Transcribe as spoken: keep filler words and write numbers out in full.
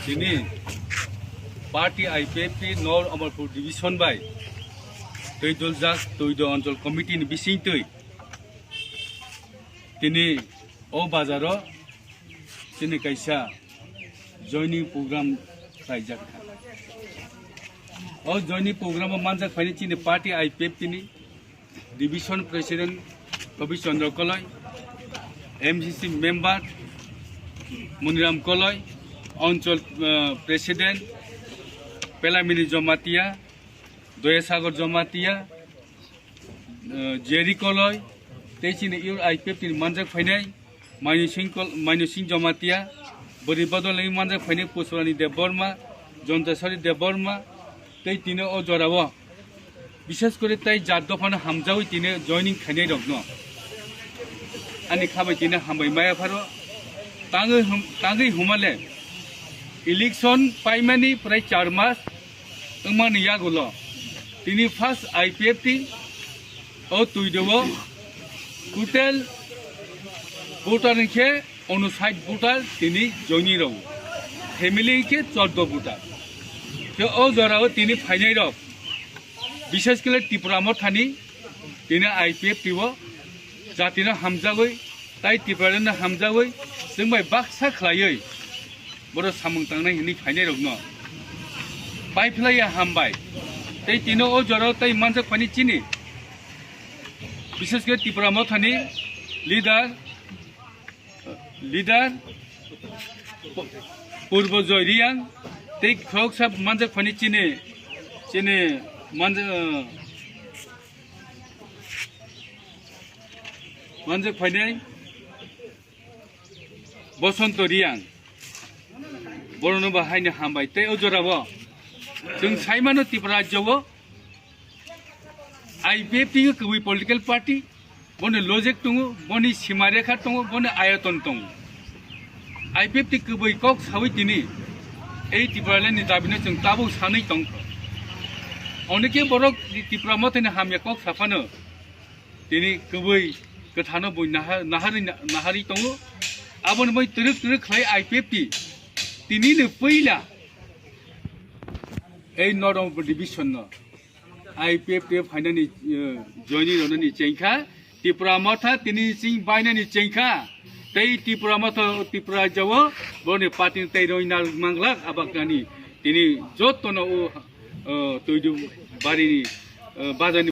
Tini party I P F T North Amarpur Division bai Twiduljak Twidu Anchal Committee ni bisingtwi tini o bazaro chini kaisa joining program khlaijak kha. O joining program o manjak phaini chini party I P F T ni Division President Kabi Chandra Koloi, M C C member Muniram Koloi, Anchal, eh, President Pelamini Jamatia, Doyasagar Jamatia, eh, Jerry Koloi, tei chini ur I P F T ni manjak phainai Mainosing Kol-, Mainosing Jamatia, bwrwi bodol wngwi manjak phainai Pushpani Debbarma, Jontasari Debbarma, tei tini o jorao bishes kore tai jat dophano hamjawi tini joining khainai rokno ani khabai tini hambai maya pharo tangwi hum-, tangwi humale election paimani prai char mas wngmani yagulo tini first I P F T o Twidu o total voter hwnkhe unsait voter tini joining rw, family hwnkhe chordo voter. Khe o jorao tini phainai rok, bishes kore Tipra Mothani tini I P F T o jatino hamjagwi, tai Tiprarokno hamjagwi, chwng bai baksa khlaiwi borok samung tangnai hwnwi phainai rokno pai phlaiya hambai. Tei tino o jorao tai manjak phani chini, bishes kore Tipra Mothani leader, leader Pu-, Purbo Joy Riang, tei khoroksa manjak phani chini, chini manja-, manjak phainai Bosonto Riang, borokno bo haino hambai. Tei o jorao chwng saimano Tripura rajyo o I P F T wngwi kwbwi political party, boni logic tongo, boni simarekha tongo, boni ayoton tongo. I P F T kwbwi kok sawi tini ei Tipraland ni dabino chwng tabuk sanwi tongkha. Onike borok Tipra Mothani hamya kok saphano tini kwbwi kwthano bui naha-, naharwi na-, naharwi tongo. Aboni bai twrwk twrwk khlai I P F T tini ni puila ei North Amarpur division no I P F T phainani, eh, joining rwnani chengkha, Tipra Motha tini ching bainani chengkha, tei Tipra Motha, Tipra jao boni party tei roi nar manglak abakrani tini jotono o, eh, Twidu barini, eh, bazarni